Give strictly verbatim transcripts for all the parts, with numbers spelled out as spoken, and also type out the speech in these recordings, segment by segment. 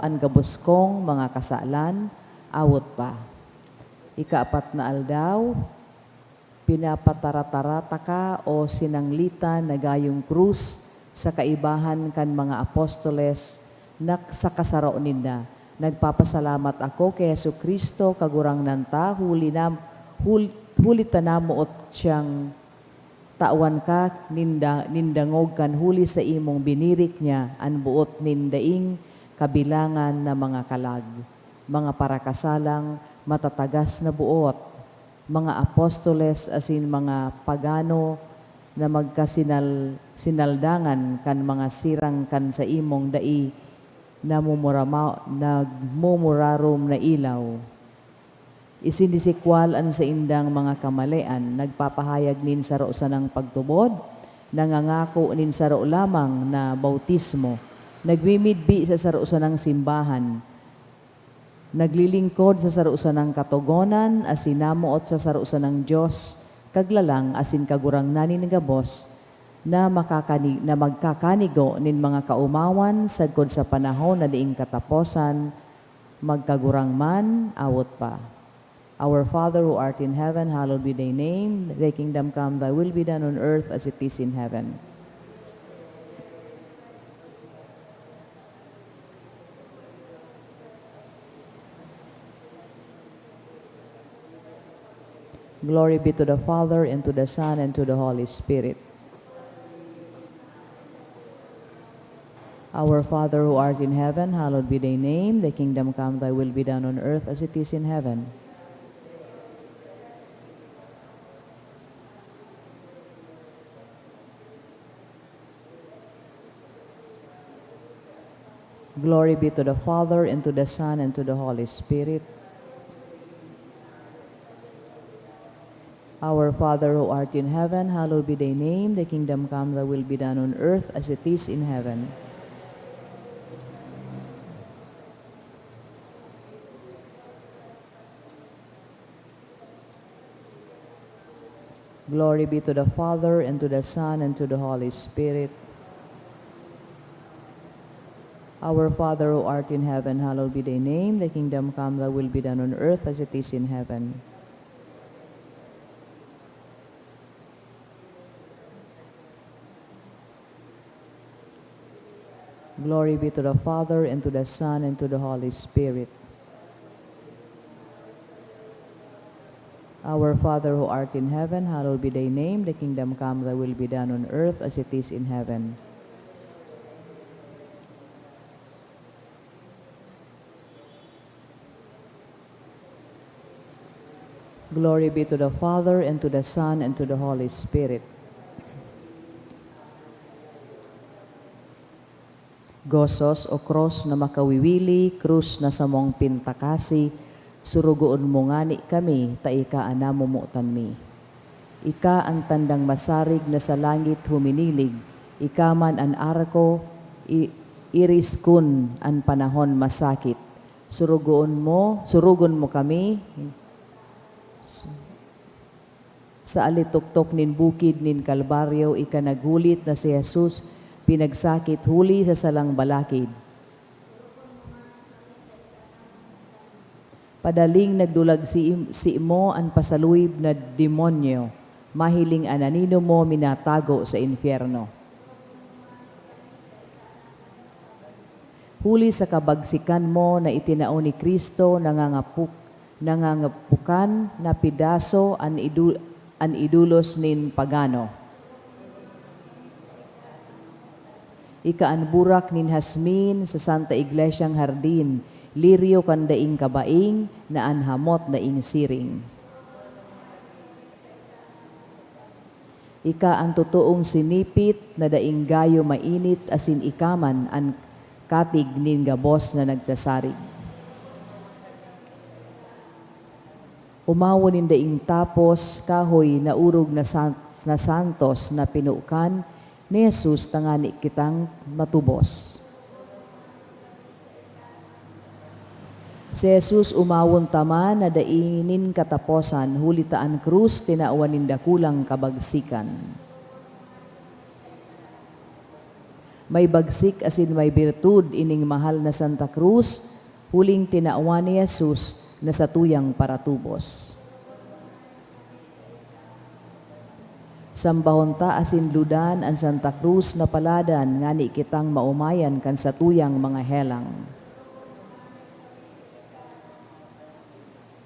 an gabos kong mga kasalan, awot pa. Ikaapat na aldaw, pinapataratara taka, o sinanglitan na gayong krus, sa kaibahan kan mga apostoles na sa kasaro ninda. Nagpapasalamat ako ki Jesu-Cristo, Kagurangnan ta, huli na, hul-, huli ta namoot siyang tawan ka nin da-, nin dangog kan huli sa imong binirik niya an boot nin daing kabilangan na mga kalag, mga parakasalang matatagas na boot, mga apostoles asin mga pagano na magkasinal-, sinaldangan kan mga sirang kan sa imong dai namumurama-, nagmumurarom na ilaw. Isinisikwal an saindang mga kamalean, nagpapahayag nin saro sanang pagtubod, nangangako nin saro lamang na bautismo, nagmimidbi sa saro sanang simbahan, naglilingkod sa saro sanang katogonan, asin namoot sa saro sanang Dios, Kaglalang asin Kagurangnan nin gabos, na makakani-, na magkakanigo nin mga kaomawan sagkod sa panahon na daing kataposan, magkagurang man, awot pa. Our Father who art in heaven, hallowed be thy name. Thy kingdom come, thy will be done on earth as it is in heaven. Glory be to the Father, and to the Son, and to the Holy Spirit. Our Father who art in heaven, hallowed be thy name. Thy kingdom come, thy will be done on earth as it is in heaven. Glory be to the Father, and to the Son, and to the Holy Spirit. Our Father who art in heaven, hallowed be thy name. Thy kingdom come, thy will be done on earth as it is in heaven. Glory be to the Father, and to the Son, and to the Holy Spirit. Our Father who art in heaven, hallowed be thy name. Thy kingdom come, thy will be done on earth as it is in heaven. Glory be to the Father, and to the Son, and to the Holy Spirit. Our Father who art in heaven, hallowed be thy name. Thy kingdom come, thy will be done on earth as it is in heaven. Glory be to the Father, and to the Son, and to the Holy Spirit. Gozos o krus na makawiwili, krus na samong pintakasi, surugoon mo ngani kami, ta ika an namomotan mi. Ika an tandang masarig na sa langit huminilig, ika man an arko, i-, iriskon an panahon masakit. Surugoon mo, surugon mo kami. Sa alitoktok nin bukid nin Kalbaryo, ika naghulit na si Jesus pinagsakit huli sa salang balakid. Padaling nagdulag si-, simo an pasaluyb na demonyo, mahiling an anino mo minatago sa impyerno. Huli sa kabagsikan mo na itinao ni Cristo, nangangapuk-, nangangapukan na pedaso an idu-, an idolos nin pagano. Ika an burak nin hasmin sa Santa Iglesyang hardin, liryo kan daing kabaing na an hamot daing siring. Ika an totoong sinipit na daing gayo mainit, asin ika man an katig nin gabos na nagsasarig. Omawon nin daing tapos, kahoy na orog na san-, na santos na pinukan ni Jesus tangani kitang matubos. Si Jesus omawon ta man na dai nin kataposan, huli ta an krus tinawan nin dakulang kabagsikan. May bagsik asin may birtud ining mahal na Santa Cruz, huling tinawan ni Jesus na satuyang paratubos. Sambahon ta asin ludan an Santa Cruz na paladan ngani kitang maomayan kan satuyang mga helang.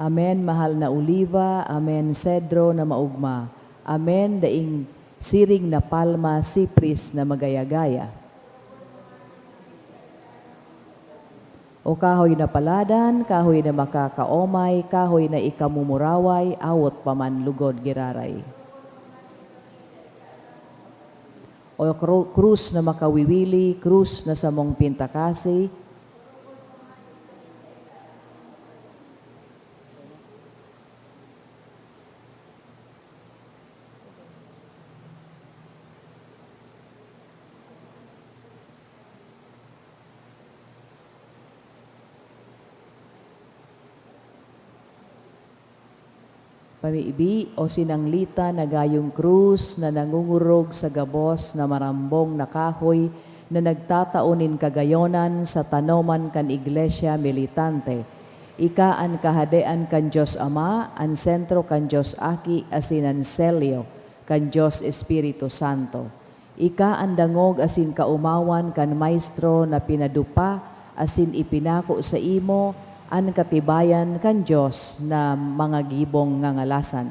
Amen, mahal na oliva. Amen, sedro na maogma. Amen, daing siring na palma, sipris na magaya-gaya. O kahoy na paladan, kahoy na makakaomay, kahoy na ikamumuraway, awot pa man lugod giraray. O kru-, krus na makawiwili, krus na samong pintakasi, pamibi o sinanglita na gayong krus na nangungurog sa gabos na marambong na kahoy na nagtatao nin kagayonan sa tanoman kan iglesia militante. Ika an Kahadean kan Dios Ama, an sentro kan Dios Aki, asin an selyo kan Dios Espiritu Santo. Ika an dangog asin kaomawan kan Maestro na pinadupa asin ipinako saimo an katibayan kan Dios na mga gibong ngangalasan,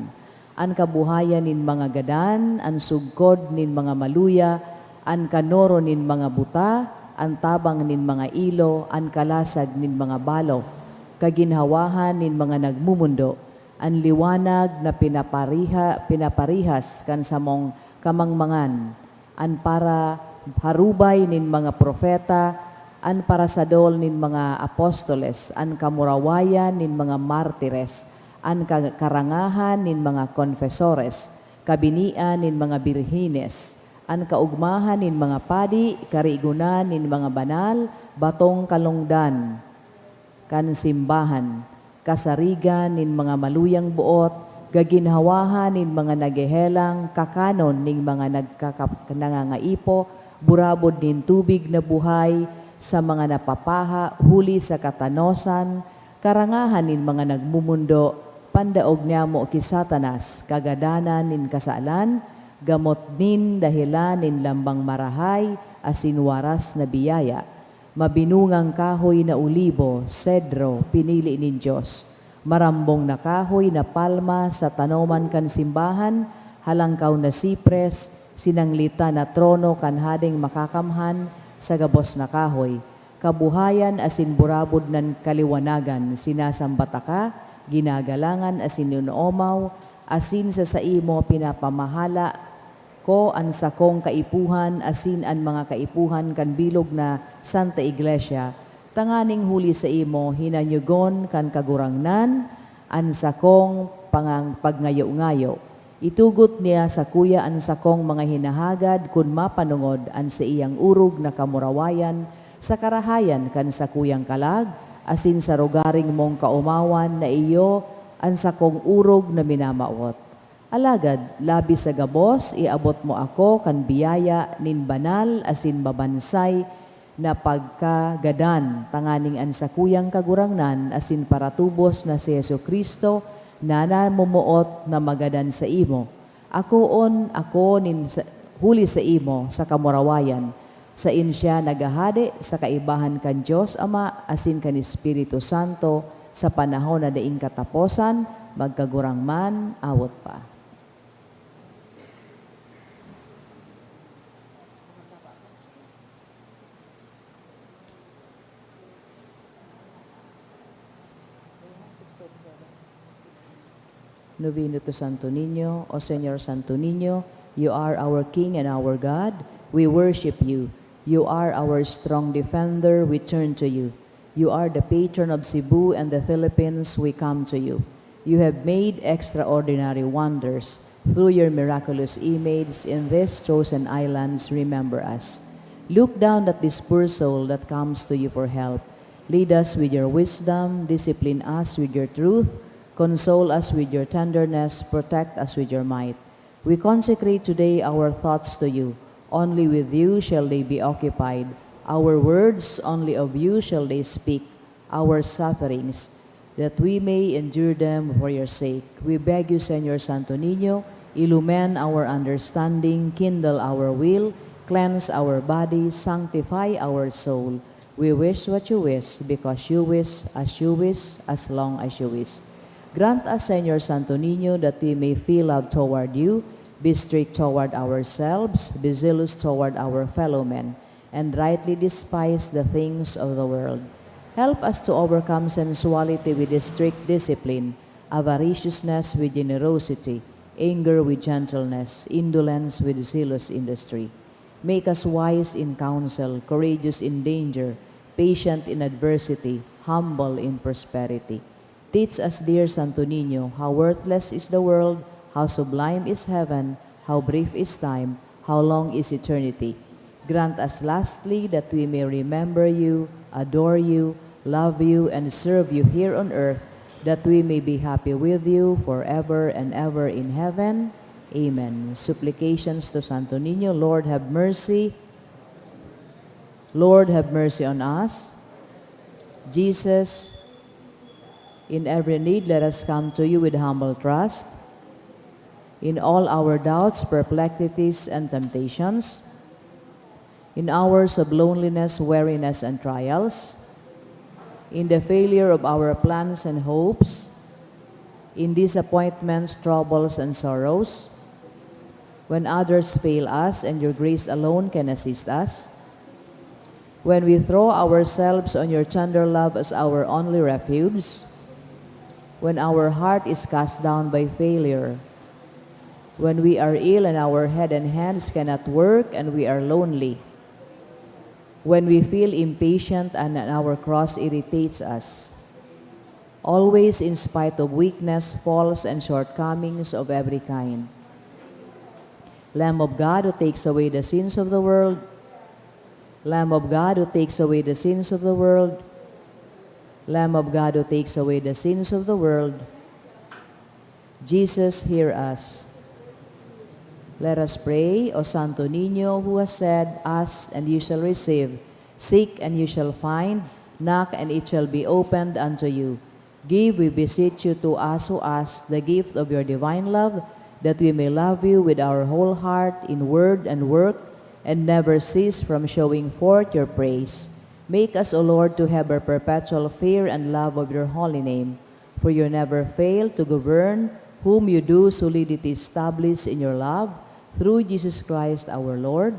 an kabuhayan nin mga gadan, an sugkod nin mga maluya, an kanoro nin mga buta, an tabang nin mga ilo, an kalasag nin mga balo, kaginhawahan nin mga nagmumundo, an liwanag na pinapariha-, pinaparihas kan samong kamangmangan, an paraharubay nin mga propeta, an parasadol nin mga apostoles, an kamurawayan nin mga martires, an ka-, karangahan nin mga konfesores, kabinian nin mga birhenes, an kaogmahan nin mga padi, karigonan nin mga banal, batong kalongdan kan simbahan, kasarigan nin mga maluyang boot, gaginhawahan nin mga naghehelang, kakanon nin mga nagkaka-, nangangaipo, burabod nin tubig na buhay sa mga napapaha huli sa katanosan, karangahan nin mga nagmumundo, pandaog nyamo ki Satanas, kagadanan nin kasalan, gamot nin dahelan nin lambang marahay asin waras na biyaya. Mabinungang kahoy na olibo, sedro, pinili nin Dios. Marambong na kahoy na palma sa tanoman kan simbahan, halangkaw na sipres, sinanglitan na trono kan Hading Makakamhan sa gabos na kahoy. Kabuhayan asin burabod nan kaliwanagan, sinasamba taka, ginagalangan asin inoomaw, asin sa saimo pinapamahala ko an sakong kaipuhan asin an mga kaipuhan kan bilog na Santa Iglesia, tanganing huli saimo hinanyogon kan Kagurangnan an sakong pangang-, pagngayo-ngayo. Itugot niya sakuya an sakong mga hinahagad kun mapanongod an saiyang orog na kamurawayan sa karahayan kan sakuyang kalag, asin sa rogaring mong kaomawan na iyo an sakong orog na minamawot. Alagad, labi sa gabos, iabot mo ako kan biyaya nin banal asin mabansay na pagkagadan, tanganing an sakuyang Kagurangnan asin paratubos na si Jesu-Cristo na namomoot na magadan saimo, akoon ako nin sa, huli saimo sa kamurawayan. Saen siya naghahade sa kaibahan kan Dios Ama asin kan Espiritu Santo sa panahon na daing kataposan, magkagurang man, awot pa. Novena to Santo Niño. O Señor Santo Niño, you are our King and our God. We worship you. You are our strong defender. We turn to you. You are the patron of Cebu and the Philippines. We come to you. You have made extraordinary wonders. Through your miraculous image in these chosen islands, remember us. Look down at this poor soul that comes to you for help. Lead us with your wisdom, discipline us with your truth, console us with your tenderness, protect us with your might. We consecrate today our thoughts to you. Only with you shall they be occupied. Our words, only of you shall they speak. Our sufferings, that we may endure them for your sake. We beg you, Señor Santo Niño, illumine our understanding, kindle our will, cleanse our body, sanctify our soul. We wish what you wish, because you wish, as you wish, as long as you wish. Grant us, Señor Santo Niño, that we may feel love toward you, be strict toward ourselves, be zealous toward our fellow men, and rightly despise the things of the world. Help us to overcome sensuality with strict discipline, avariciousness with generosity, anger with gentleness, indolence with zealous industry. Make us wise in counsel, courageous in danger, patient in adversity, humble in prosperity. Teach us, dear Santo Niño, how worthless is the world, how sublime is heaven, how brief is time, how long is eternity. Grant us lastly that we may remember you, adore you, love you, and serve you here on earth, that we may be happy with you forever and ever in heaven. Amen. Supplications to Santo Niño. Lord, have mercy. Lord, have mercy on us. Jesus, in every need, let us come to you with humble trust. In all our doubts, perplexities, and temptations, in hours of loneliness, weariness, and trials, in the failure of our plans and hopes, in disappointments, troubles, and sorrows, when others fail us and your grace alone can assist us, when we throw ourselves on your tender love as our only refuge, when our heart is cast down by failure, when we are ill and our head and hands cannot work and we are lonely, when we feel impatient and our cross irritates us, always in spite of weakness, faults, and shortcomings of every kind. Lamb of God who takes away the sins of the world, Lamb of God who takes away the sins of the world, Lamb of God who takes away the sins of the world, Jesus, hear us. Let us pray, O Santo Niño, who has said, "Ask and you shall receive, seek and you shall find, knock and it shall be opened unto you." Give, we beseech you, to us who ask the gift of your divine love, that we may love you with our whole heart in word and work, and never cease from showing forth your praise. Make us, O Lord, to have a perpetual fear and love of your holy name, for you never fail to govern whom you do solidly establish in your love, through Jesus Christ our Lord.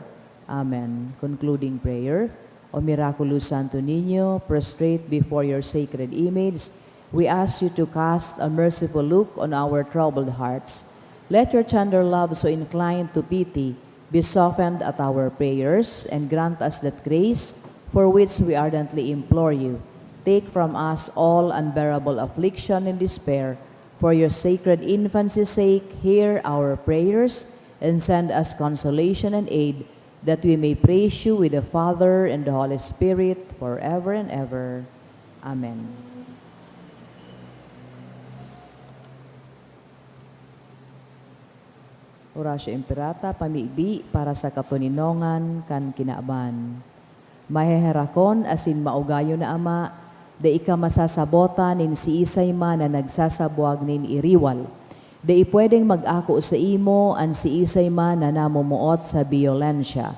Amen. Concluding prayer. O miraculous Santo Niño, prostrate before your sacred image, we ask you to cast a merciful look on our troubled hearts. Let your tender love, so inclined to pity, be softened at our prayers, and grant us that grace for which we ardently implore you. Take from us all unbearable affliction and despair. For your sacred infancy's sake, hear our prayers, and send us consolation and aid, that we may praise you with the Father and the Holy Spirit forever and ever. Amen. Oratio Imperata, pamibi para sa katoninongan kan kinaban. Maheherakon asin maugayon na Ama, dai ka masasabotan nin siisay man na nagsasabwag nin iriwal. Dai pwedeng mag-ako saimo an siisay man na namomoot sa biyolensya.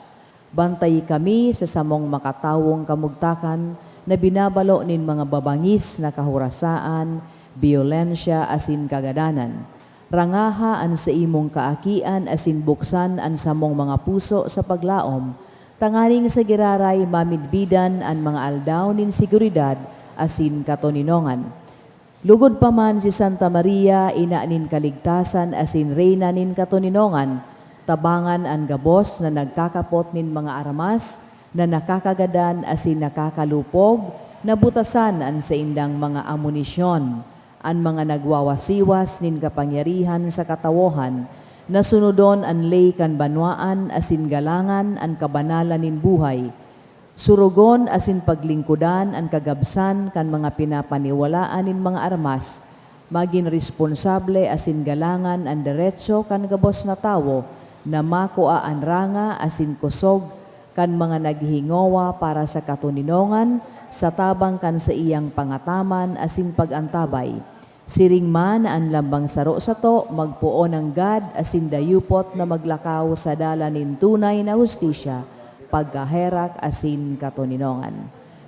Bantayi kami sa samong makatawong kamugtakan na binabalo nin mga babangis na kahorasaan, biyolensya asin kagadanan. Rangaha an saimong kaakian asin buksan an samong mga puso sa paglaom, tanganing sa giraray mamidbidan an mga aldaw nin seguridad asin katoninongan. Lugod pa man si Santa Maria, ina nin kaligtasan asin reyna nin katoninongan, tabangan an gabos na nagkakapot nin mga armas na nakakagadan asin nakakalupog, na butasan an saindang mga amunisyon. An mga nagwawasiwas nin kapangyarihan sa katawohan, na sunodon an ley kan banwaan asin galangan an kabanalan nin buhay. Surugon asin paglingkodan an kagabsan kan mga pinapaniwalaan nin mga armas, magin responsable asin galangan an deretso kan gabos na tawo, na makua an ranga asin kosog kan mga naghihingowa para sa katoninongan sa tabang kan saiyang pangataman asin pag-antabay. Siring man na an lambang saro sato magpoon nanggad asin dayupot na maglakaw sa dalan nin tunay na hustisya, pagkaherak asin katoninongan.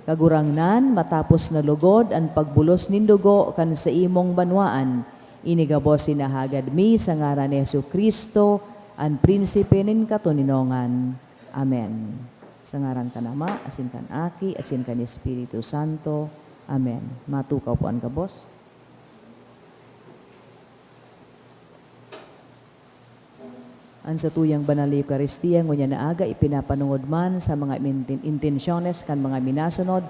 Kagurangnan, matapos na lugod an pagbulos nin dugo kan saimong banwaan, ini gabos sinahagad mi sa ngaran ni Jesu-Cristo, an Prinsipe nin katoninongan. Amen. Sa ngaran kan Ama, asin kan Aki, asin kan Espiritu Santo. Amen. Matukaw po an gabos. An satuyang banal na Eukaristia ngunyan na aga ipinapanongod man sa mga mintin-, intensyones kan mga minasunod,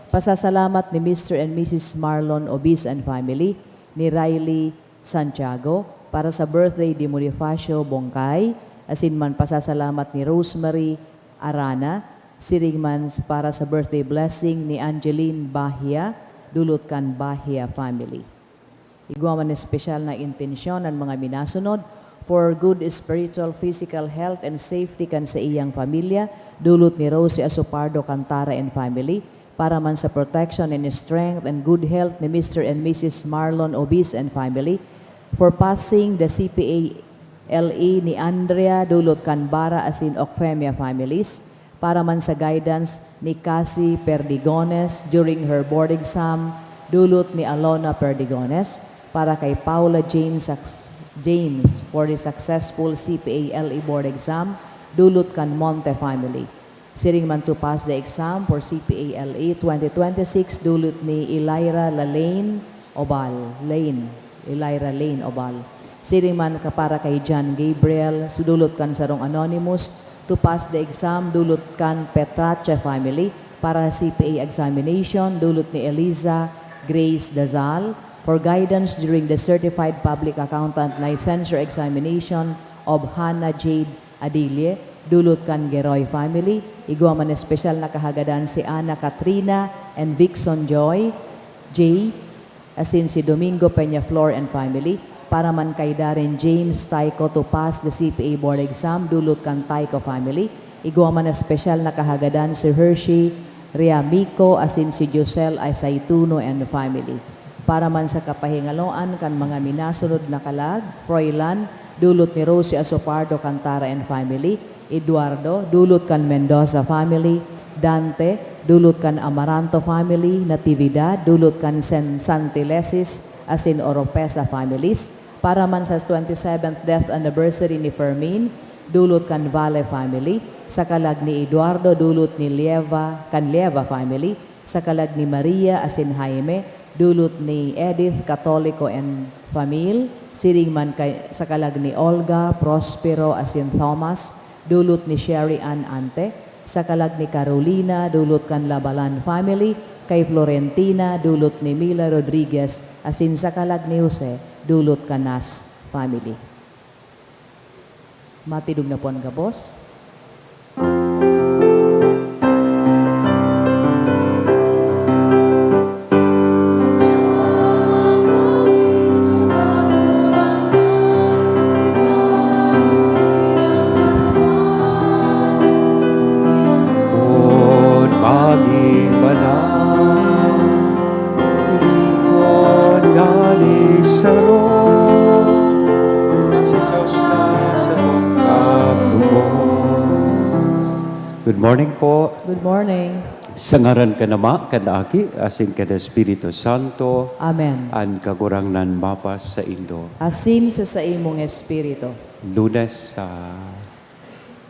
pasasalamat ni Mister and Missus Marlon Obis and family, ni Riley Santiago, para sa birthday ni Bonifacio Bongkay, asin man pasasalamat ni Rosemary Arana, siring man para sa birthday blessing ni Angeline Bahia, dulot kan Bahia family. Igwa man espesyal na intensyon an mga minasunod, for good spiritual, physical health and safety kan saiyang pamilya, dulot ni Rosie Asopardo Cantara and family, para man sa protection and strength and good health ni Mister and Missus Marlon Obis and family, for passing the C P A L E ni Andrea, dulot kan Bara asin Ocfemia families, para man sa guidance ni Cassie Perdigones during her board exam, dulot ni Alona Perdigones, para kay Paula James, James for the successful C P A L E board exam, dulot kan Monte family. Siring man to pass the exam for C P A L E twenty twenty-six, dulot ni Elira Lane Obal, Lane, Elira Lane Obal. Siring man ka para kay John Gabriel, sudulot kan sarong anonymous, to pass the exam, dulot kan Petrache family, para C P A examination, dulot ni Eliza Grace Dazal, for guidance during the Certified Public Accountant Licensure Examination of Hannah Jade Adilye, dulot kan Geroy family. Igwa man espesyal na kahagadan si Ana Katrina and Vixon Joy J, asin si Domingo Peñaflor and family, para man kay Darren James Taico to pass the C P A board exam, dulot kan Taico family. Igwa man espesyal na kahagadan si Hershey Riamico asin si Josel Asaituno and family. Para man sa kapahingaloan kan mga minasunod na kalag, Froilan, dulot ni Rosie Asopardo Cantara and family, Eduardo, dulot kan Mendoza family, Dante, dulot kan Amaranto family, Natividad, dulot kan Sen-, Santilesis asin Oropesa families, para man sa twenty-seventh death anniversary ni Fermin, dulot kan Valle family, sa kalag ni Eduardo, dulot ni Lieva, kan Lieva family, sa kalag ni Maria asin Jaime, dulot ni Edith Catolico and family, siring man kay, sa kalag ni Olga, Prospero asin Thomas, dulot ni Sherry Ann Ante, sa kalag ni Carolina, dulot kan Labalan family, kay Florentina, dulot ni Mila Rodriguez, asin sa kalag ni Jose, dulot kan Nas family. Matindog na po an gabos. Kun magin banal, tiripon ngani saro, si Dios na sa pagtubos. Good morning po. Good morning. Sa ngaran kan Ama, kan Aki, asin kan Espiritu Santo. Amen. An Kagurangnan mapasaindo. Asin sa saimong espiritu. Lunes, sa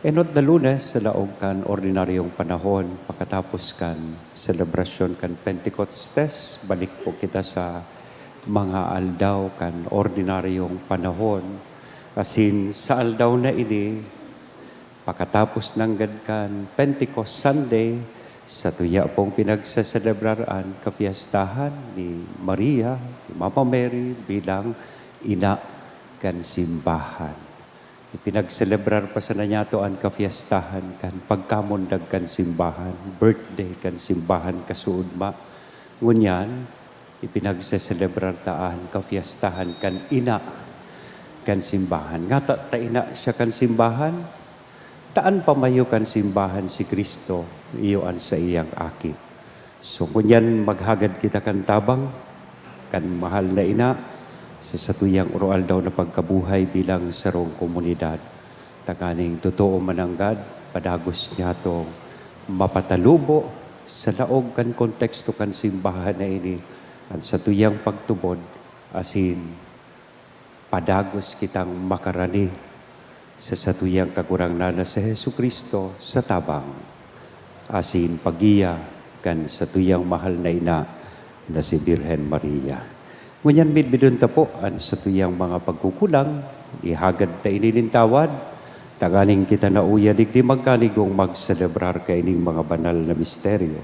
enot na Lunes sa laog kan ordinaryong panahon, pakatapos kan selebrasyon kan Pentecostes, balik po kita sa mga aldaw kan ordinaryong panahon. Asin sa aldaw na ini, pakatapos nanggad kan Pentecost Sunday, satuya pong pinagseselebrar an kafiestahan ni Maria, ni Mama Mary, bilang ina kan simbahan. Ipinagselebrar pa sana niyato an kafiestahan kan pagkamundag kan simbahan, birthday kan simbahan kasuodma. Ngunyan, ipinagseselebrar ta an kafiestahan kan ina kan simbahan. Ngata ta ina siya kan simbahan? Ta an pamayo kan simbahan si Cristo, iyo an saiyang Aki. So, ngunyan maghagad kita kan tabang kan mahal na ina sa satuyang oro-aldaw na pagkabuhay bilang sarong komunidad. Tanganing totoo mananggad, padagos niya tong mapatalubo sa laog kan konteksto kan simbahan na ini, an satuyang pagtubod asin padagos kitang makarani sa satuyang Kagurangnan na si Jesu-Cristo sa tabang asin pagiya kan satuyang mahal na ina na si Birhen Maria. Ngunyan, midbidon ta po an satuyang mga pagkukulang, ihagad ta ini nin tawad, tanganing kita na uya digdi magkanigong magselebrar kaining mga banal na misteryo.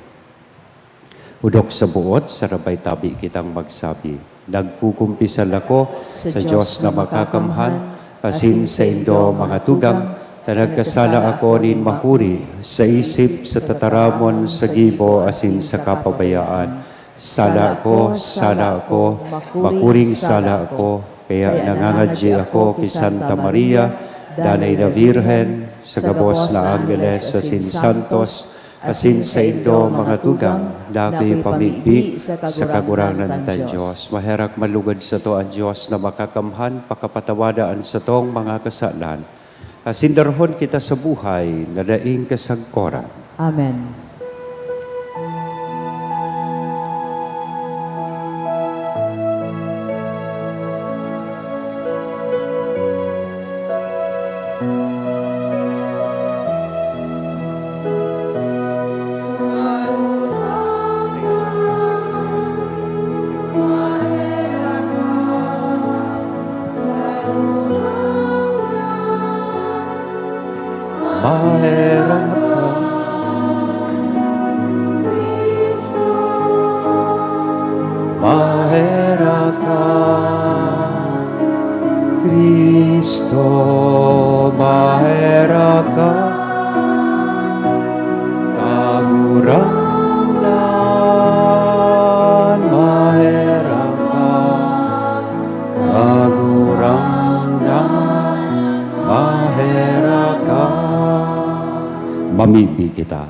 Odok sa buot, sarabay tabi kitang magsabi, "Nagkukumpisal ako sa Diyos na makakamhan, asin saindo, mga tugang, ta nagkasala ako nin makuri, sa isip, sa tataramon, sa gibo, asin sa kapabayaan. Sala ko, sala ko, makuring sala ko. Kaya nangangadyi ako ki Santa Maria, danay na Birhen, sa gabos na anggeles asin santos, asin saindo, mga tugang, dakuy pamibi sa Kagurangnan tang Dios." Maherak malugod sato an Dios na makakamhan, pakapatawada an satong mga kasalan, asin darahon kita sa buhay na daing kasagkoran. Amen. Maherak ka, maherak ka, Cristo, maherak ka, Kagurangnan, maherak ka, Kagurangnan, maherak ka. Mamibi kita.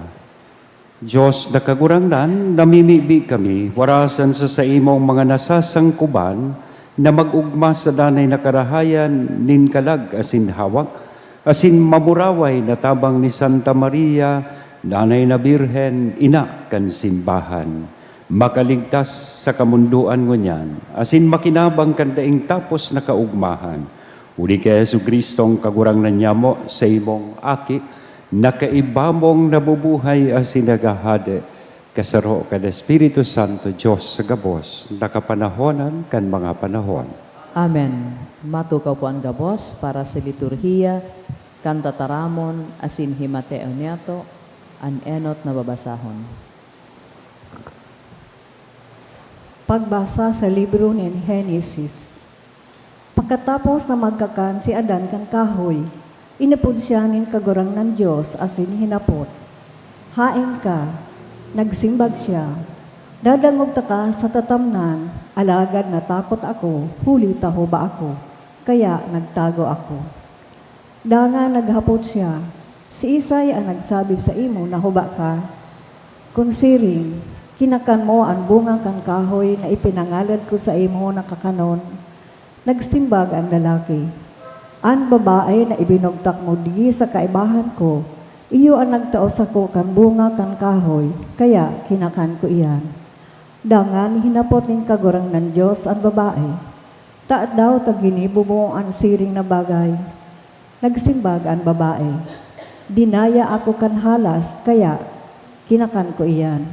Dios na Kagurangnan, namimibi kami, warasan sa saimong mga nasasangkuban na mag-ogma sa danay na karahayan nin kalag asin hawak, asin mamuraway na tabang ni Santa Maria, Danay na Birhen, ina kan simbahan, makaligtas sa kamondoan ngunyan, asin makinabang kan daing tapos na kaogmahan. Huli ki Jesu-Cristong Kagurangnan nyamo, saimong Aki, na kaiba mong nabubuhay asin naghahade, kasaro kan Espiritu Santo, Dios sa gabos, na kapanahonan kan mga panahon. Amen. Matukaw po an gabos para sa liturhiya kan tataramon asin himateon niyato an enot na babasahon. Pagbasa sa libro nin Henesis. Pakatapos na magkakan si Adan kan kahoy, inapod siya nin Kagurangnan Dios asin hinapot, "Haen ka?" Nagsimbag siya, "Dadangog taka sa tatamnan, alagad natakot ako, huli ta huba ako, kaya nagtago ako." Dangan naghapot siya, "Siisay an nagsabi saimo na huba ka? Kun siring, kinakan mo an bunga kan kahoy na ipinangalad ko saimo na kakanon." Nagsimbag an lalaki, "An babae na ibinugtak mo digdi sa kaibahan ko, iyo an nagtao sako kan bunga kan kahoy, kaya kinakan ko iyan." Dangan hinapot nin Kagurangnan Dios an babae, "Tadaw ta ginibo mo an siring na bagay?" Nagsimbag an babae, "Dinaya ako kan halas, kaya kinakan ko iyan."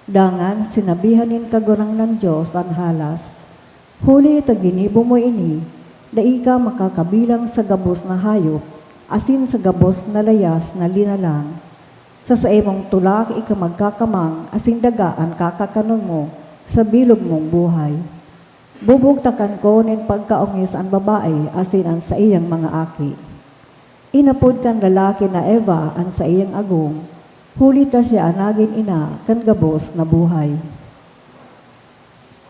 Dangan sinabihan nin Kagurangnan Dios an halas, "Huli ta ginibo mo ini, dai ka makakabilang sa gabos na hayop asin sa gabos na layas na linalang. Sa saimong tulak ika magkakamang asin daga an kakakanon mo sa bilog mong buhay." Bubugtakan ko nin pagkaongis an babae asin an saiyang mga aki. Inapod kan lalaki na Eva an saiyang agom, huli ta siya an nagin ina kan gabos na buhay.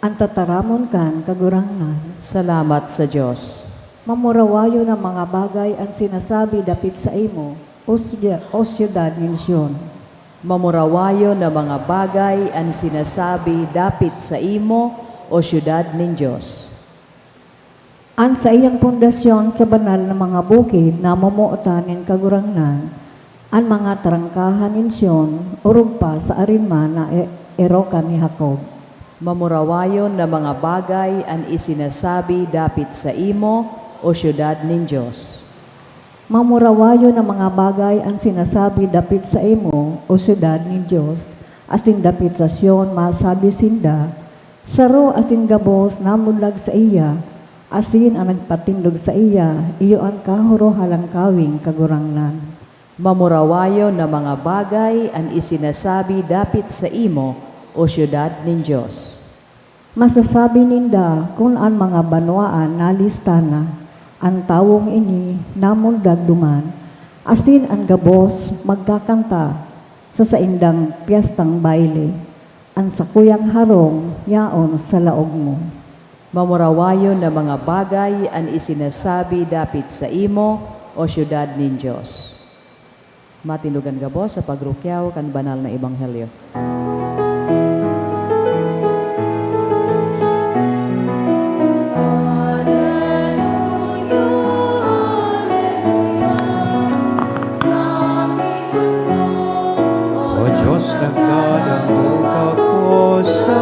An tataramon kan Kagurangnan. Salamat sa Dios. Mamurawayon na mga bagay an sinasabi dapit saimo, O sya-, o syudad nin Sion. Mamurawayon na mga bagay an sinasabi dapit saimo, O syudad nin Dios. An saiyang pundasyon sa banal na mga bukid namomotan nin Kagurangnan, an mga trangkahan nin Sion orog pa sa arin man na e-, erokan ni Jacob. Mamurawayon na mga bagay an isinasabi dapit saimo, O syudad nin Dios. Mamurawayon na mga bagay an sinasabi dapit saimo, O syudad nin Dios, asin dapit sa Sion masabi sinda, "Saro asin gabos namundag saiya, asin an nagpatindog saiya iyo an kahorohalangkawing Kagurangnan." Mamurawayon na mga bagay an isinasabi dapit saimo, O syudad nin Dios. Masasabi ninda kun an mga banwaan nalista na, an tawong ini namundag duman, asin an gabos magkakanta sa saindang pyestang bayle. An sakuyang harong yaon sa laog mo. Mamurawayon na mga bagay an isinasabi dapit saimo, O syudad nin Dios. Matindogan gabos sa pagrukyaw kan banal na ebanghelyo. O Diyos, nagdadangog ako sa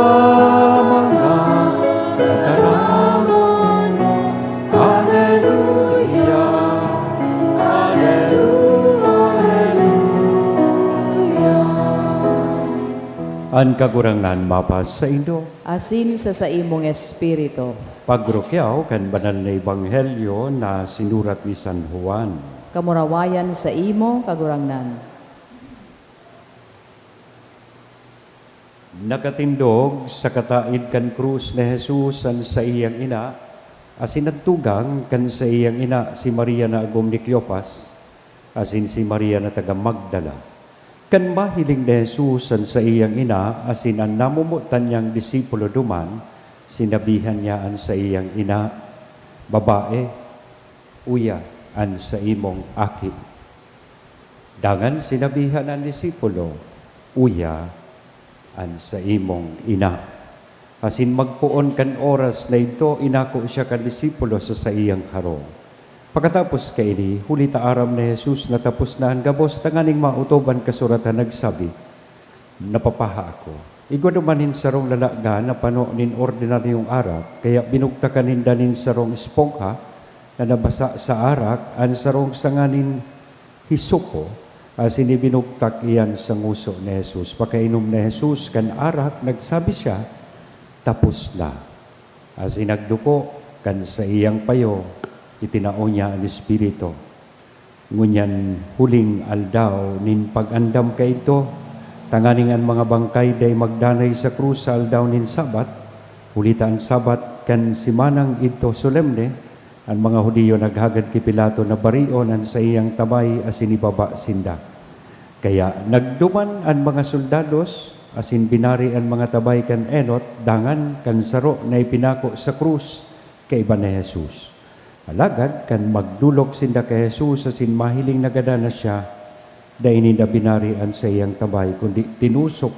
mga tataramon mo. Aleluya, aleluya, aleluya. An Kagurangnan mapasaindo. Asin sa saimong espiritu. Pagrukyaw kan banal na ebanghelyo na sinurat ni San Juan. Kamurawayan saimo, Kagurangnan. Nakatindog sa kataed kan krus ni Jesus an saiyang ina, asin nagtugang kan saiyang ina si Maria na agom ni Cleopas, asin si Maria na taga Magdala. Kan mahiling ni Jesus an saiyang ina asin an namomotan niyang disipulo duman, sinabihan niya an saiyang ina, "Babae, uya an saimong aki." Dangan sinabihan an disipulo, "Uya an saimong ina." Asin magpoon kan oras na idto, inako siya kan disipulo sa saiyang harong. Pakatapos kaini, huli ta aram ni Jesus na tapos na an gabos, tanganing maotob an kasuratan, nagsabi, "Napapaha ako." Igwa duman nin sarong lalagan na pano nin ordinaryong arak, kaya binugtakan ninda nin sarong espongha na nabasa sa arak an sarong sanga nin hisopo, asin ibinugtak iyan sa ngoso ni Jesus. Pakainom ni Jesus kan arak, nagsabi siya, "Tapos na." Asin nagduko kan saiyang payo, itinao niya an espiritu. Ngunyan huling aldaw nin pag-andam kaidto, tanganing an mga bangkay dai magdanay sa krus sa aldaw nin Sabat, huli ta an Sabat kan semanang idto solemne, an mga Judio naghagad ki Pilato na barion an saiyang tabay asin ibaba sinda. Kaya nagduman an mga soldados asin binari an mga tabay kan enot dangan kan saro na ipinako sa krus kaiba ni Jesus. Alagad kan magdolok sinda ki Jesus asin mahiling na gadan na siya, dai ninda binari an saiyang tabay, kundi tinusok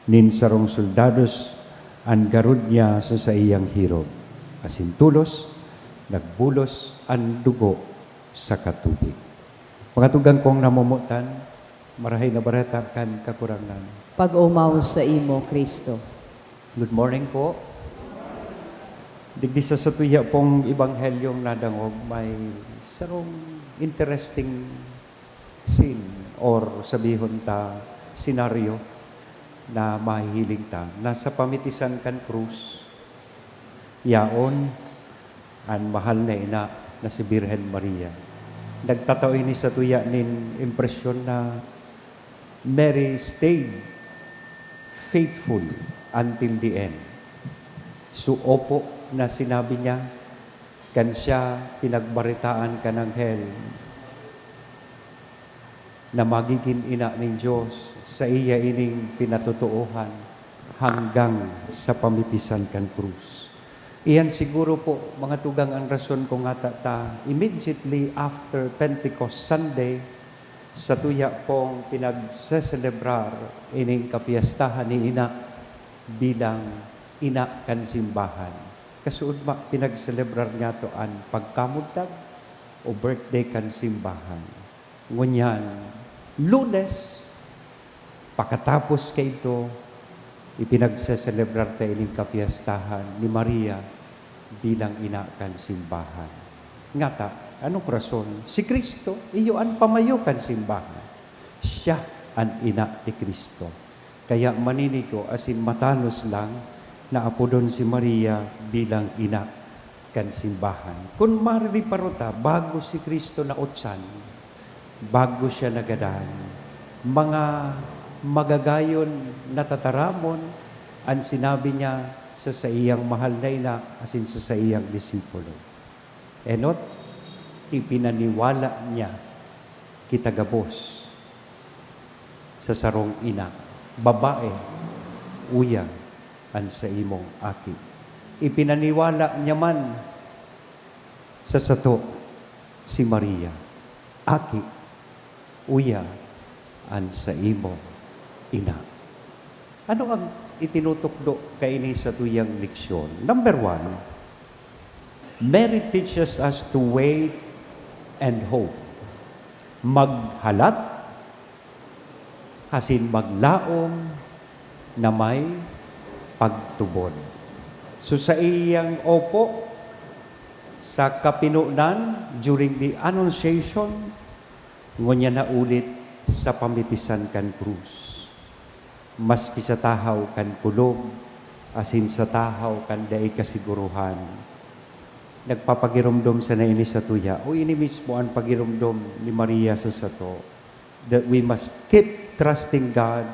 nin sarong soldados an garod niya sa saiyang hirog, asin tolos nagbulos an dugo saka tubig. Mga tugang kong namomotan, Marahay na Bareta kan Kagurangnan. Pag-omaw saimo, Cristo. Good morning po. Digdi sa satuya pong ebanghelyong nadangog, may sarong interesting scene or sabihon ta, senaryo na mahihiling ta. Nasa pamitisan kan krus, yaon an mahal na ina na si Birhen Maria. Nagtatao ini satuya nin impresyon na Mary stayed faithful until the end. So, opo na sinabi niya, kan siya pinagbaretaan kan anghel na magigin ina nin Dios, saiya ining pinatotoohan hanggang sa pamitisan kan krus. Iyan siguro po, mga tugang, ang rason kung ngata ta, immediately after Pentecost Sunday, satuya pong pinagseselebrar ining kafiestahan ni Ina bilang Ina kan Simbahan. Kasuodma, pinagselebrar niyato an pagkamundag o birthday kan Simbahan. Ngunyan, Lunes, pakatapos kaidto, ipinagseselebrar ta ining kafiestahan ni Maria bilang Ina kan Simbahan. Ngata, anong rason? Si Cristo, iyo an pamayo kan Simbahan. Siya an Ina ni Cristo. Kaya maninigo asin matanos lang na apodon si Maria bilang Ina kan Simbahan. Kun marereparo ta, bago si Cristo nautsan, bago siya nagadan, mga magagayon na tataramon an sinabi niya sa saiyang mahal na ina asin sa saiyang disipulo. Enot, ipinaniwala niya kita gabos sa sarong ina, "Babae, uya an saimong aki." Ipinaniwala niya man sa sato si Maria, "Aki, uya an saimong ina." Ano ang itinutukdo kaini satuyang leksyon? Number one, Mary teaches us to wait and hope. Maghalat asin maglaom na may pagtubod. So, saiyang opo sa kapinonan during the Annunciation, ngunyan na ulit sa pamitisan kan krus. Maski sa tahaw kan kulog asin sa tahaw kan dai kasiguruhan, nagpapagiromdom sana ini satuya, o ini mismo an pagiromdom ni Maria sa sato, that we must keep trusting God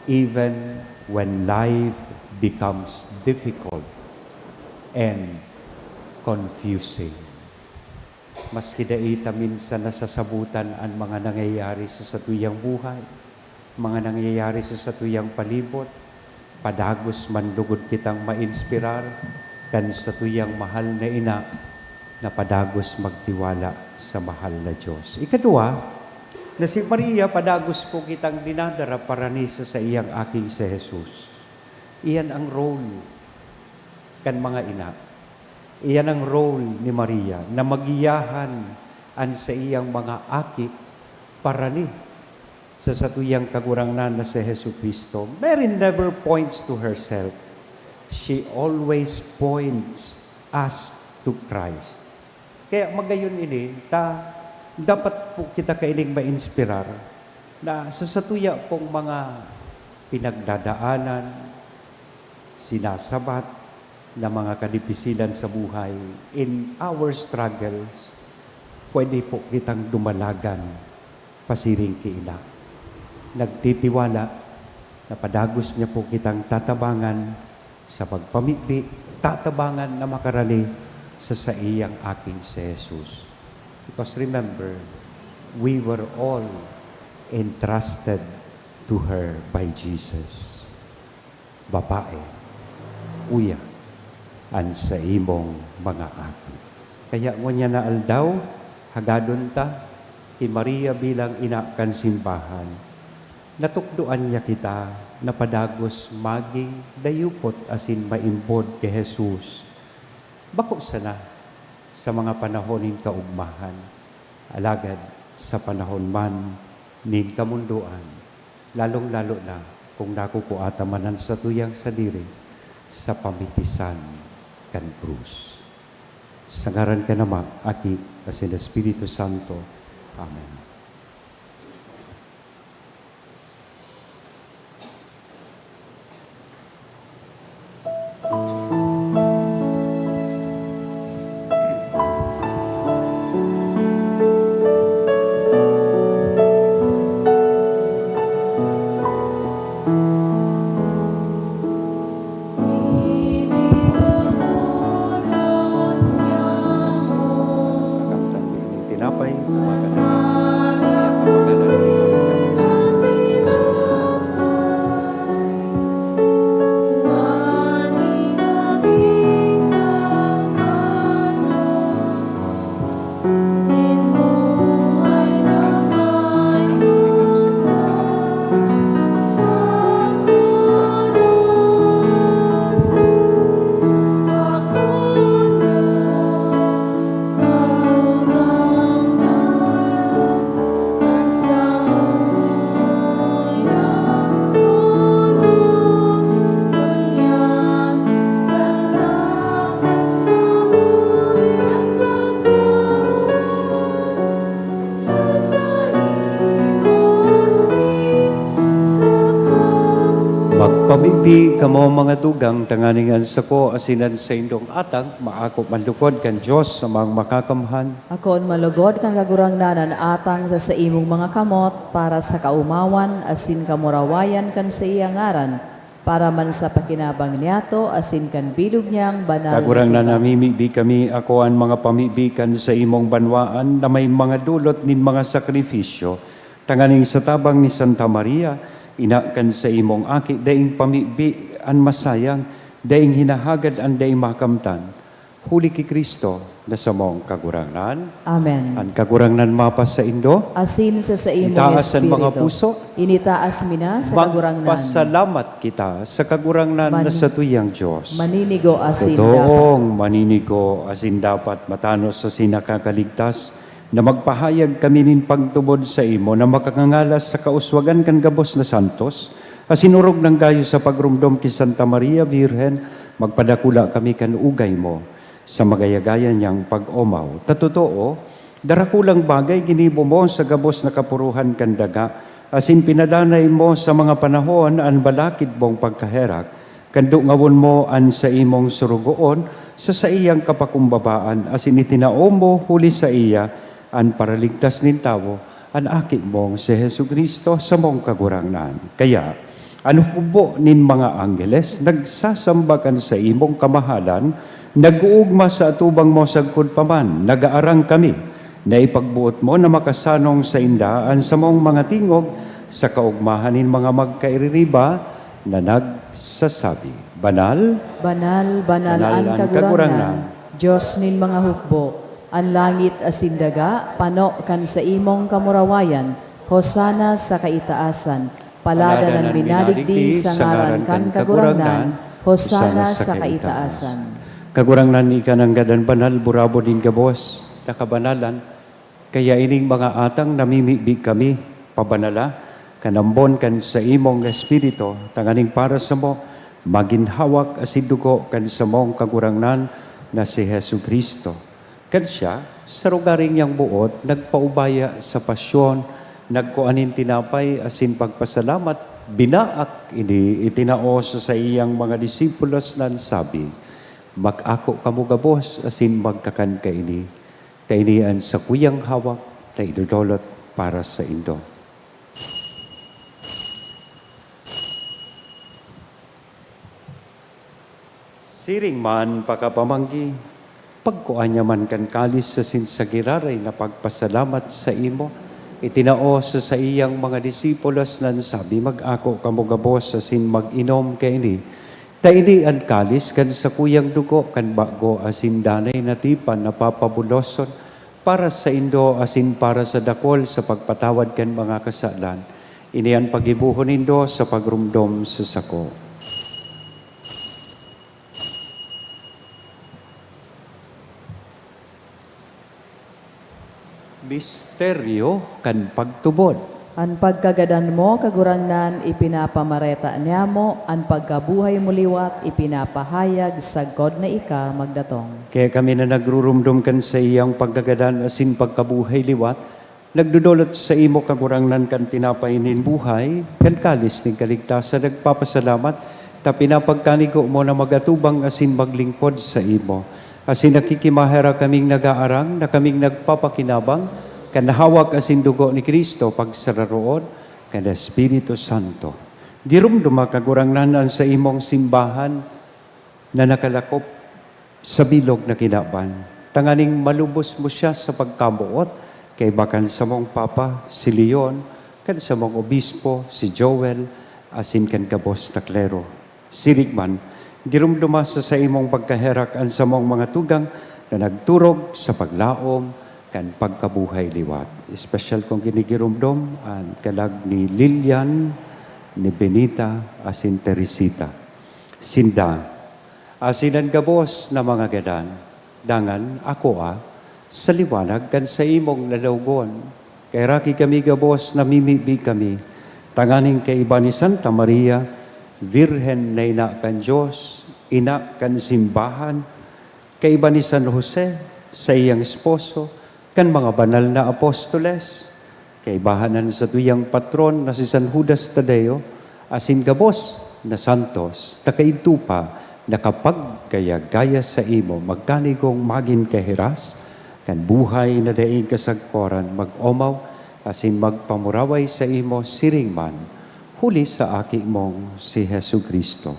even when life becomes difficult and confusing. Maski dai ta minsan nasasabotan an mga nangyayari sa satuyang buhay, mga nangyayari sa satuyang palibot, padagos man lugod kitang mainspirar kan satuyang mahal na ina na padagos magtiwala sa mahal na Dios. Ikaduwa, na si Maria padagos po kitang dinadara parani sa saiyang aking si Jesus. Iyan ang role kan mga ina. Iyan ang role ni Maria, na magiyahan an saiyang mga aki parani sa satuyang Kagurangnan na si Jesu-Cristo. Mary never points to herself. She always points us to Christ. Kaya magayon ini, ta, dapat po kita kaining mainspirar na sa satuya pong mga pinagdadaanan, sinasabat na mga kadipisilan sa buhay, in our struggles, pwede po kitang dumalagan pasiring ki Ina. Nagtitiwala na padagos niya po kitang tatabangan sa pagpamibi, tatabangan na makarani sa saiyang aking si Jesus. Because remember, we were all entrusted to her by Jesus. Babae, uya an saimong mga aki. Kaya ngunyan na aldaw, hagadon ta ki Maria bilang ina kan simbahan. Natukdoan niya kita na padagos magin dayupot asin maimbod ki Jesus. Bako sana sa mga panahon nin kaogmahan, alagad sa panahon man nin kamondoan, lalong-lalo na kung nakukua ta man an satuyang sadiri sa pamitisan kan krus. Sa ngaran kan Ama, Aki, asin Espiritu Santo. Amen. Kamtan nindo ining tinapay, tumakan. Kamo mga tugang, tanganing an sako asin an saindong atang maako manlugod kan Dios sa mga makakamhan. Akoon malugod kan Kagurangnan an atang sa saimong mga kamot para sa kaomawan asin kamurawayan kan saiyang ngaran, para man sa pakinabang niyato asin kan bilog niyang banal na Kagurangnan, sipa. Namimibi kami, ako an mga pamibi kan saimong banwaan na may mga dulot nin mga sakrifisyo, tanganing sa tabang ni Santa Maria, ina kan saimong Aki, daing pamibi an masayang, daing hinahagad an daing makamtan, huli ki Cristo na samong Kagurangnan. Amen. An Kagurangnan mapasaindo. Asin sa saimo Itaas an mga puso. Initaas mi na sa Kagurangnan. Magpasalamat kita sa Kagurangnan na Mani- satuyang Dios. Maninigo asin Totoong dapat. Maninigo asin dapat matanos asin nakakaligtas na magpahayag kami nin pagtubod saimo na makakangalas sa kauswagan kan gabos na santos, asin orog nang gayo sa pagromdom ki Santa Maria Virgen, magpadakula kami kan ugay mo sa magayagayan niyang pag-omaw. Ta totoo, darakulang bagay ginibo mo sa gabos na kapuruhan kan daga, asin pinadanay mo sa mga panahon an balakid mong pagkaherak, kan dungawon mo an saimong surugoon sa saiyang kapakumbabaan, asin itinao mo huli saiya an Paraligtas nin tawo, an Aki mong si Jesu-Cristo, samong Kagurangnan. Kaya, an hukbo nin mga anggeles nagsasamba kan saimong kamahalan, nag-oogma sa atubang mo sagkod pa man. Nagaarang kami na ipagboot mo na makasanong sainda an samong mga tingog sa kaogmahan nin mga magkaiririba na nagsasabi, "Banal, Banal, banal banal an an Kagurangnan, Kagurangnan. Dios nin mga hukbo. An langit asin daga pano kan saimong kamurawayan. Hosana sa kaitaasan. Paladan an minadigdi sa ngaran kan Kagurangnan. Hosana sa kaitaasan." Kagurangnan, ika nanggad an banal, burabod nin gabos na kabanalan. Kaya ining mga atang namimibi kami, pabanala kan ambon kan saimong Espiritu, tanganing para samo magin hawak asin dugo kan samong Kagurangnan na si Jesu-Cristo. Kan siya, sa rogaring niyang boot, nagpaubaya sa pasyon, nagkua nin tinapay asin pagpasalamat, binaak ini, itinao sa saiyang mga disipulos na an sabi, "Mag-ako kamo gabos asin magkakan kaini. Kaini an sakuyang hawak na idodolot para saindo." Siring man pakapamanggi, pagkua niya man kan kalis asin sa giraray na pagpasalamat saimo, itinao sa saiyang mga disipulos na an sabi, "Mag-ako kamo gabos asin mag-inom kaini. Ta ini an kalis kan sakuyang dugo kan bago asin danay na tipan na papabuloson para saindo asin para sa dakol sa pagpatawad kan mga kasalan. Ini an paggibohon nindo sa pagromdom sa sako." Misteryo kan pagtubod. An pagkagadan mo, Kagurangnan, ipinapamareta niamo, an pagkabuhay mo liwat ipinapahayag sagkod na ika magdatong. Kaya kami na nagruromdom kan saiyang pagkagadan asin pagkabuhay liwat, nagdodolot saimo, Kagurangnan, kan tinapay nin buhay, kan kalis nin kaligtasan, nagpapasalamat ta pinapagkanigo mo na mag-atubang asin maglingkod saimo. Asin nakikimaherak kaming nagaarang na kaming nagpapakinabang kan hawak asin dugo ni Cristo, pagsararoon kan Espiritu Santo. Giromdoma, Kagurangnan, an saimong simbahan na nakalakop sa bilog na kinaban, tanganing malubos mo siya sa pagkamoot, kaiba kan samong Papa, si Leon, kan samong Obispo, si Joel, asin kan gabos na klero. Siring man, giromdoma sa saimong pagkaherak an samong mga tugang na nagturog sa paglaom kan pagkabuhay liwat. Espesyal kong ginigiromdom an kalag ni Lilian, ni Benita, asin Teresita. Sinda, asin an gabos na mga gadan, dangan akoa, sa liwanag kan saimong lalawgon. Kaheraki kami gabos, namimibi kami, tanganing kaiba ni Santa Maria, Birhen na ina kan Dios, ina kan simbahan, kaiba ni San Jose, saiyang esposo, kan mga banal na apostoles, kaibahan an satuyang patron na si San Judas Tadeo, asin gabos na santos, ta kaidto pa nakapagkaya-gaya saimo, magkanigong magin kahiras kan buhay na daing kasagkoran, mag-omaw asin magpamuraway saimo siring man, huli sa Aki mong si Jesu-Cristo.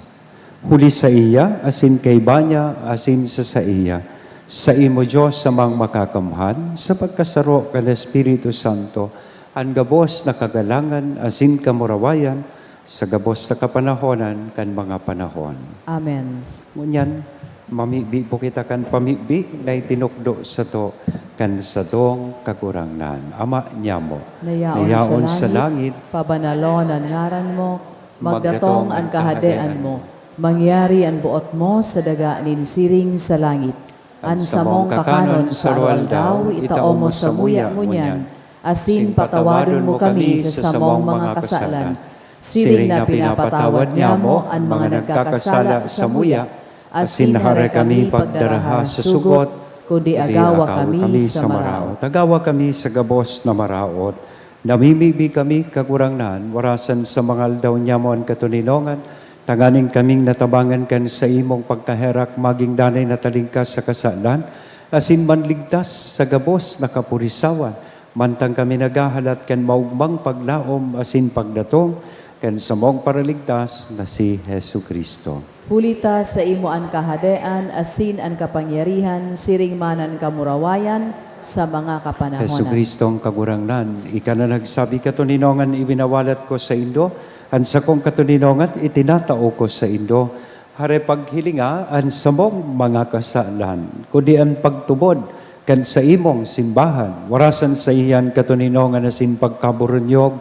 Huli saiya, asin kaiba niya, asin sa saiya, saimo, Dios Amang Makakamhan, sa pagkasaro kan Espiritu Santo, an gabos na kagalangan asin kamurawayan, sa gabos na kapanahonan kan mga panahon. Amen. Ngunyan, mamibi po kita kan pamibi na itinukdo sato kan satong Kagurangnan. Ama niamo, na yaon sa langit, pabanalon an ngaran mo, magdatong an kahadean mo, mangyari an boot mo sa daga nin siring sa langit. An samong kakanon sa aroaldaw, itao mo samuya ngunyan, asin patawadon mo kami sa samong mga kasalan, siring na pinapatawad niamo an mga nagkakasala samuya, asin hare kami pagdaraha sa sugot, kundi agawa kami sa maraot. Agawa kami sa gabos na maraot. Namimibi kami, Kagurangnan, warasan sa mga aldaw niamo an katoninongan, tanganing kaming natabangan kan saimong pagkaherak, magin danay na talingkas sa kasalan, asin manligtas sa gabos na kapurisawan, mantang kami naghahalat kan maogmang paglaom asin pagdatong kan samong Paraligtas na si Jesu-Cristo. Huli ta saimo an kahadean asin an kapangyarihan siring man an kamurawayan sa mga kapanahonan. Jesu-Cristong Kagurangnan, ika na nagsabi, "Katoninongan iwinawalat ko saindo, an sakong katoninongan itinatao ko saindo." Hare paghilinga an samong mga kasalan, kundi an pagtubod kan saimong simbahan, warasan saiya an katoninongan asin pagkaburunyog,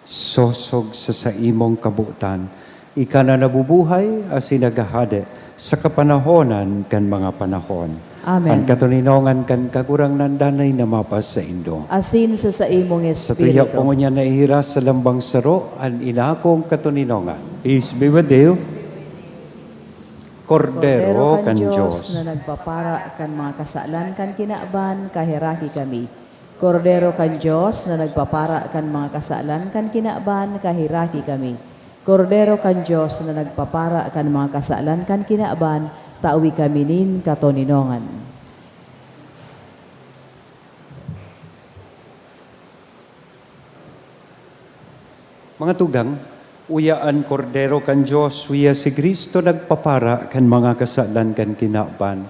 sosog sa saimong kabotan. Ika na nabubuhay asin naghahade sa kapanahonan kan mga panahon. Amen. An katoninongan kan Kagurangnan danay na mapasaindo. Asin sa saimong Sa tuya espiritu. Po ngunyan na ihiras sa lambang saro an inakong katoninongan. Peace be with you. Kordero kan Dios na nagpapara kan mga kasalan kan kinaban, kaheraki kami. Kordero kan Dios na nagpapara kan mga kasalan kan kinaban, kaheraki kami. Kordero kan Dios na nagpapara kan mga kasalan kan kinaban, tawi kami nin katoninongan. Mga tugang, uya an Kordero kan Dios, uya si Cristo nagpapara kan mga kasalan kan kinaban.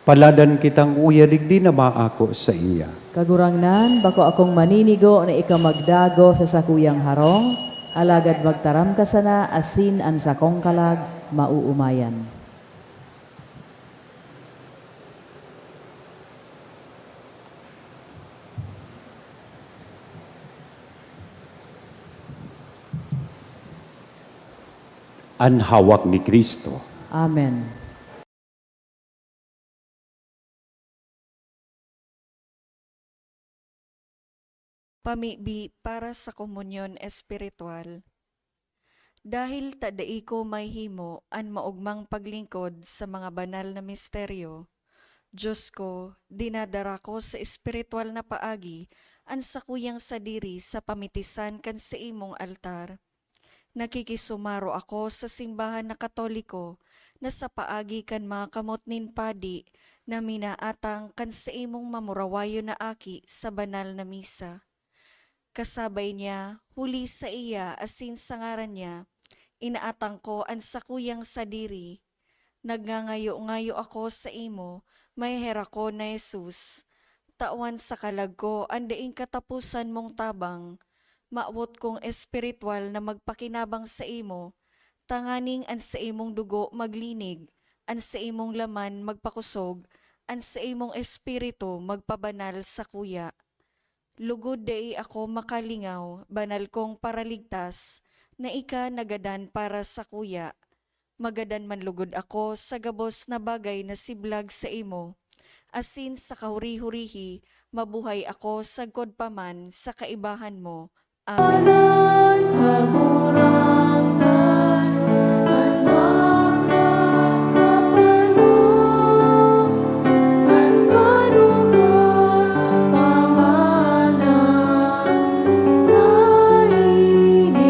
Paladan kitang uya digdi na maako saiya. Kagurangnan, bako akong maninigo na ika magdago sa sakuyang harong, alagad magtaram ka sana asin an sakong kalag maoomayan. An hawak ni Cristo. Amen. Pamibi para sa komunyon espiritual. Dahil ta dai ko mahihimo an maogmang paglingkod sa mga banal na misteryo, Dios ko, dinadara ko sa espiritual na paagi an sakuyang sadiri sa pamitisan kan saimong altar. Nakikisumaro ako sa simbahan na Katoliko na sa paagi kan mga kamot nin padi na minaatang kan saimong mamurawayon na aki sa banal na misa. Kasabay niya, huli saiya asin sa ngaran niya, inaatang ko an sakuyang sadiri. Nagngangayo-ngayo ako saimo, maheherak ko na Jesus. Tawan sa kalag ko an daing kataposan mong tabang. Mawot kong espiritual na magpakinabang saimo, tanganing an saimong dugo maglinig, an saimong laman magpakosog, an saimong espiritu magpabanal sakuya. Lugod dai ako makalingaw, banal kong Paraligtas, na ika nagadan para sakuya. Magadan man lugod ako sa gabos na bagay na siblag saimo, asin sa kahuri-hurihi, mabuhay ako sagkod pa man sa kaibahan mo. Amen. Kagurangnan, an makakapano, an manugot pa man na inihitang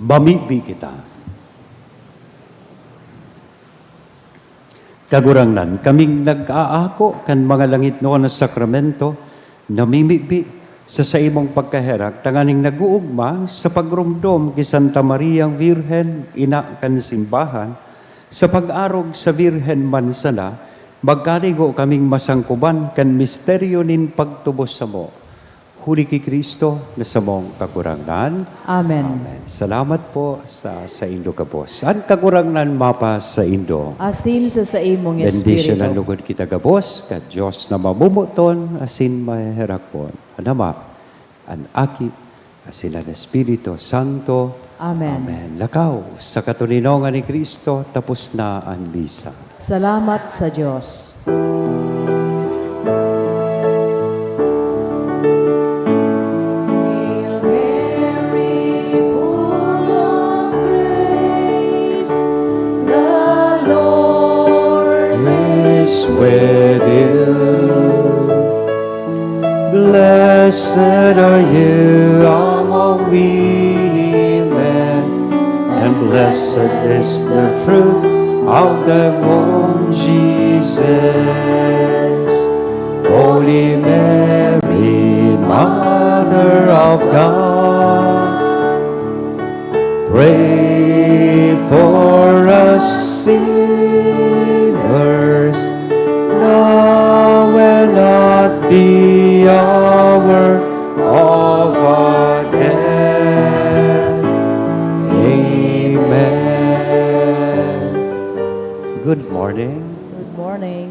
Mamibi kita. Kagurangnan, kaming nag-aako kan mga langitnon na sakramento, namimibi sa saimong pagkaherak, tanganing nag-uugma sa pagromdom ki Santa Mariang Birhen, ina kan simbahan, sa pag-arog sa Birhen man sana, magkanigo kaming masangkoban kan misteryo nin pagtubos samo. Huli ki Cristo na samong Kagurangnan. Amen. Amen. Salamat po sa saindo gabos. An Kagurangnan mapa saindo. Asin sa saimong Bendisyonan espiritu. Lugod kita gabos, ka Dios na mamomoton, asin maheherakon. An Ama, an Aki, asin an Espiritu Santo. Amen. Amen. Lakaw, sa katoninongan ni Cristo, tapos na an misa. Salamat sa Dios. Hail Mary, full of grace, the Lord is with you. Blessed are you among women, and blessed is the fruit of thy womb, Jesus. Holy Mary, Mother of God, pray for us sinners, now and at the hour of our death. Amen. Good morning. Good morning.